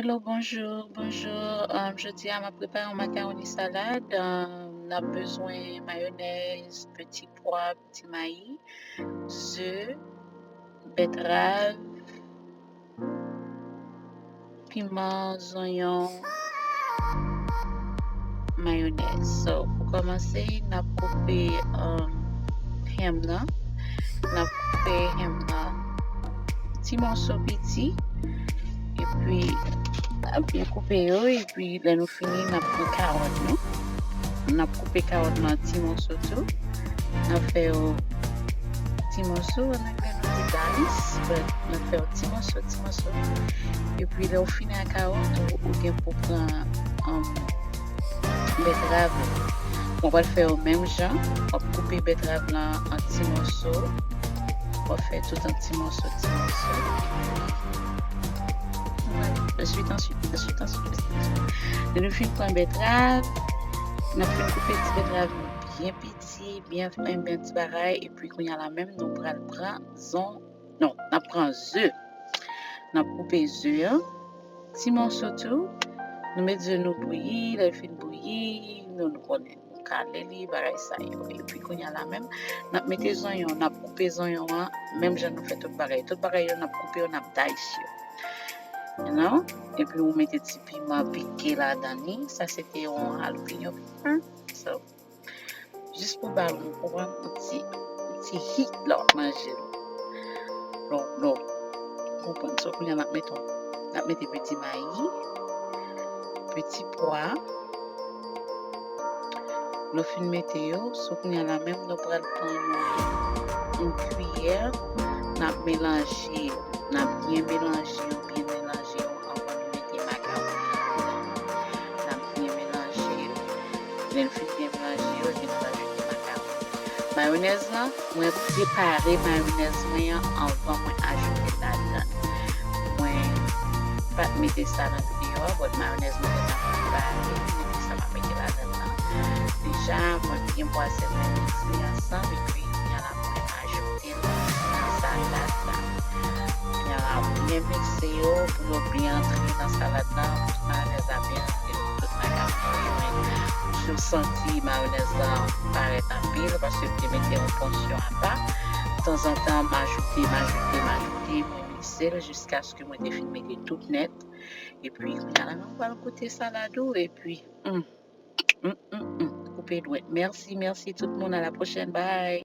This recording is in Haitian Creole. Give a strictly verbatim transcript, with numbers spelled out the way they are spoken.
Hello, bonjou, bonjou. Um, jodi a, m ap prepare yon makawoni salad. Um, n ap bezwen mayonèz, peti pwa, peti mayi, ze, bètrav, piman, zonyon, mayonèz. So, pou kòmanse, n ap koupe um, ham nan. N ap koupe ham nan ti mòso piti. Epi, n ap byen koupe yo. Epi, lè nou fini, n ap pran kawòt nou. N ap koupe kawòt nan ti mòso tou. N ap fè yo ti mòso, an anglè nou di dice, but n ap fè yo ti mòso, ti mòso. Epi lè w fini ak kawòt ou, ou gen pou pran um, bètrav. Mwen pral fè yo menm jan. W ap koupe bètrav lan an ti mòso. W ap fè tout an ti mòso, ti mòso. Answit, answit, answit, answit. Lè nou fin pran bètrav, n ap fin koupe ti bètrav yo byen piti, byen fen, byen ti bagay, epi kounye a la menm, nou pral pran zon, non, n ap pran ze. N ap koupe ze an, ti mòso tou. Nou met ze nou bouyi, lè l fin bouyi, nou, nou konnen, nou kale li, bagay sa yo. Epi kounye a la menm, n ap mete zonyon, n ap koupe zonyon an, menm jan nou fè tout bagay. Tout bagay yo, n ap koupe yo, n ap dice yo. You know? Epi ou mete ti piman pike ladan li. Sa se te yon jalapeno pepper. So, jis pou ba l, ou konprann, yon ti, yon ti hit lè w ap manje l. Lè w, lè w konprann. So, kounye a n ap mete, n ap mete peti mayi, peti pwa. Lè w fin mete yo, so kounye a la menm, nou pral pran yon, yon kiyè, n ap melanje yo. N ap byen melanje yo, byen melanje yo anvan nou mete makawoni an ladan. N ap byen melanje yo. Lè n fin byen melanje yo, epi nou ajoute makawoni. Mayonèz lan, mwen prepare mayonèz mwen an anvan mwen ajoute l ladan. Mwen pa t mete sa nan videyo a, but mayonèz mwen gentan prepare, mete sa m ap mete ladan nan. Deja, mwen byen bwase, mwen mikse ansanm, epi kounye a la mwen ajoute l nan salad la. Kounye a la byen mikse yo pou yo byen antre nan salad la, pou mayonèz la byen antre, pou tout makawoni yo jwenn. Si w santi mayonèz la parèt anpil, paske m te mete yon pòsyon apa, tanzantan, m ajoute, m ajoute, m ajoute, mwen mikse l jiskaske mwen te fin mete tout nèt. Epi, kounye a la, nou pral goute salad ou, epi, mm, mm, mm, mm, koupe dwèt. Mèsi, mèsi tout moun, a la pwochèn, bye.